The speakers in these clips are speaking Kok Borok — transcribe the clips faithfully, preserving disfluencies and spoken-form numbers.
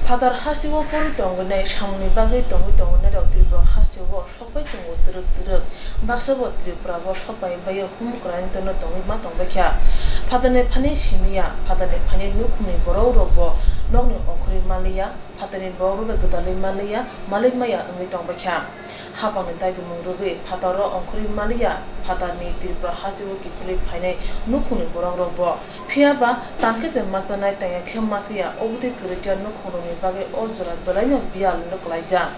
Phatar hasteo porwi tongwi nai samungni bagwi tongwi tongwi nairok Tripura hasteo sokbai tongo twrwk twrwk. Baksa bo Tripura bo sokbai bai hum kwraini tono tongwi ma tongbai kha. Phatarni phani simi ya, phatarni phani nukhungni borok rok bo nokni ongkhorwi manliya, phatarni borok rok bai gwdalwi manliya, malik maya wngwi tongbai kha. Hapangni dagimung rwgwi phataro ongkhorwi manliya, phatarni Tripura hasteo kiphilwi phainai nukhungni borok rok bo. Phiya ba tangkhe se machanai tangya khe masiya, obotwi kwrwikya nukhungrokni bagwi o jora belaino biyal no kwlaijak.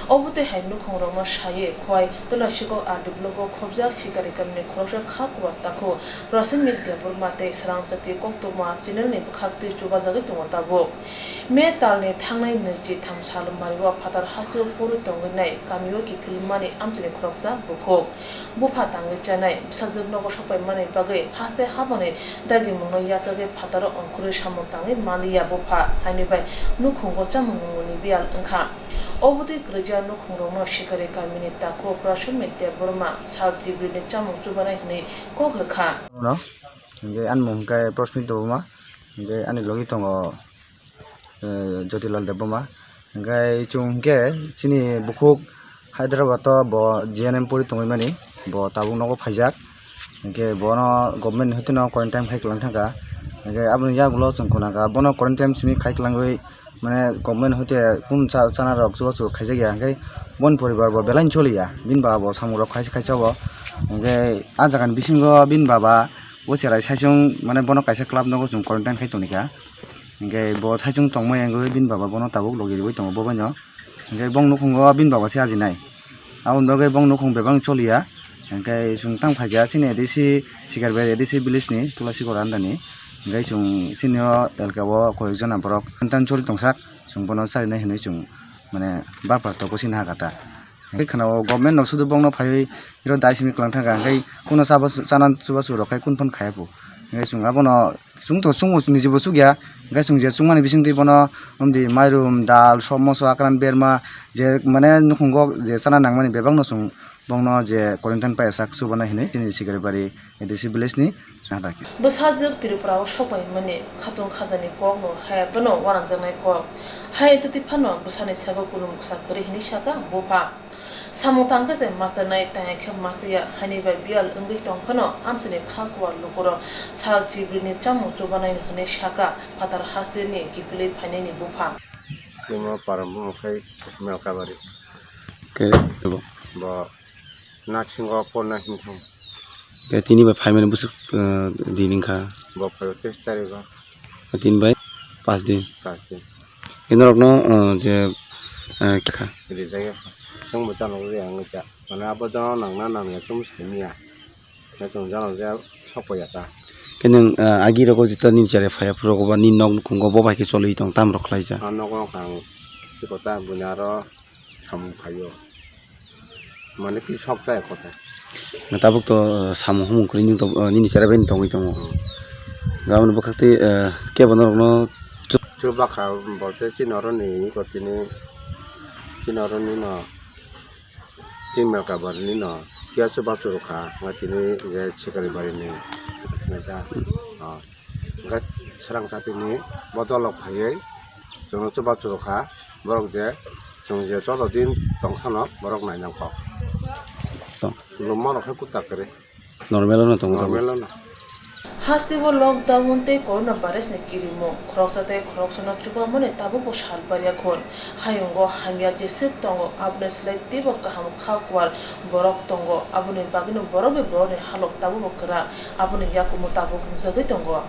Obotwi hai nukhungrokno saye Khowai Tulasikok R D block o khobjak Sikari kamini khoroksa kha kuwar takhuk Prasenjit Debbarma tei Srangchati koktwma channel ni bwkhaktwi chubajagwi tongo tabuk. May talni thangnai nwichi tham sal mario phatar hasteo porwi tongwi nai kamio kiphilmani amchaini khoroksa bukhuk. Bupha tangwi chanai bwsajwk nogo sokpaimani bagwi haste habani dagimungno yachagwi phataro ongkhorwi samung tangwi manliya bupha, haini bai nukhungo chamung nungmungni biyal wngkha. Obotwi kwrwikya nukhungrokno Sikari kamini takhuk Prasenjit Debbarma sal chibrini chamung chubanai hwnwi kok rwkha. No, hingke ani mung hingke Prosmit Debbarma, hingke ani logi tongo, eh, Jyotilal Debbarma. Hingke chwng hingke chini bukhuk Hyderabad o bo G N M pori tongwi mani, bo tabuk nogo phaijak. Hingke bono government ni hoiteno quarantine khai kwlang thangkha. Hingke aboni yagulo chwng khwnakha, bono quarantine simi khai kwlangwi mane government hoite kunu cha-, chana rok chubachu khaijakya, hingke boni poribar bo belai choliya, bini baba bo samung rok khaisa khaisa o. Hingke ah jaga ni bisingo bini baba bo cherai saichung mane bono kaisa club nogo chwng quarantine khai tongkha. Hingke bo saichung tongmani wngwi bini baba bono tabuk logi riwi tongo bo baino. Hingke bong nukhungo bini baba se ajinai. Aboni bagwi bong nukhung bebak choliya. Hingke chwng tang phaikha chini A D C Sikarbai A D C village ni Tulasi Gora andani. Hingke chwng chini o elka o koyekjona borok tan choli tongsak. Chwng bono charinai hinwi chwng mane bapar togo sini hakha ta. Hingke khwnao government no sudu bongno phaiwi iro dai simi kwlang thangkha. Hingke kuno chaba su-, chana chubachu rok khai kun phano khaiya phu. Hingke chwng abono Chwng to chwng niji bo chukya, hingke chwng je chukmani bisingtwi bono, umdi mairum, dal, sob moso, akran berma, je mane nukhungo je chana nangmani bebakno chwng bongno je quarantine paijak chubana hinwi chini Sikaribari A D C village ni chwng dakhe. Bwsajwk Tripura o sokpaimani khatung khajani kokno hai bono uanangjaknai kok. Hai twtwi phano bwsani sego kulum kwsa kwrwi hinwi sakha bupha. Samung tangkhe se machanai, tangya khe machaya, haini bai biyal wngwi tong phano amchaini kha kuwar lukurok sal chibrini chamung chubanai hwnwi sakha phatar hasteni kiphilwi phainaini bupha. Timo param bumung khai Melkabari. Khe bo? Bo nasingo porna hinthong. Khe tini bai phaimani bwswk, eh, din wngkha? Bo phaibo teis tarikgo. Tin bai pas din. Pas din. Khe norokno, uh, je, uh, kha. Rijak ya. Chwng bo chano rw ya wngwi cha. Mane abo jano nangna nangya chwng simi ya. Khe chwng jano je sok paiya ta. Khe nwng, uh, agi rogo jeta nini chare phaiya phuru rogo ba nini nok nukhungo bo bai khe cholwi tong tam rok khlai ja. A nogo wngkha ang chikota buini aro samung phaio. Mane ki sok chaya kota. Tabuk to, uh, samung humung kwrwi nini to, uh, nini chera bai tongwi tongo. Hmm. Gaboni bwkhak tei, uh, kebo norokno chu-, chubakha bolte chini oro ni iko tini, chini oro ni no, chini Melkabari ni no, kiya chubachu rwkha, nga tini je Sikaribari ni, neta. Oh. Hingke srang satini bodol rok phaiwi chwngno chubachu rwkha, borok je chwng je joto din tongkhano borok nainang kok. Tong. Lwmma rok khe kwtak kwrwi. Normal no tongo tabuk. Normal no. Hasteo lockdown tei coronavirus ni kirimung khoroksa tei khoroksano chubamani tabukbo sal barya khun. Hayungo hamya jeswk tongo, aboni slai teibo kaham kha kuwar borok tongo, aboni bagwino borok bai borokni halok tabukbo kwrak, aboni yakumo tabuk nukjagwi tongo.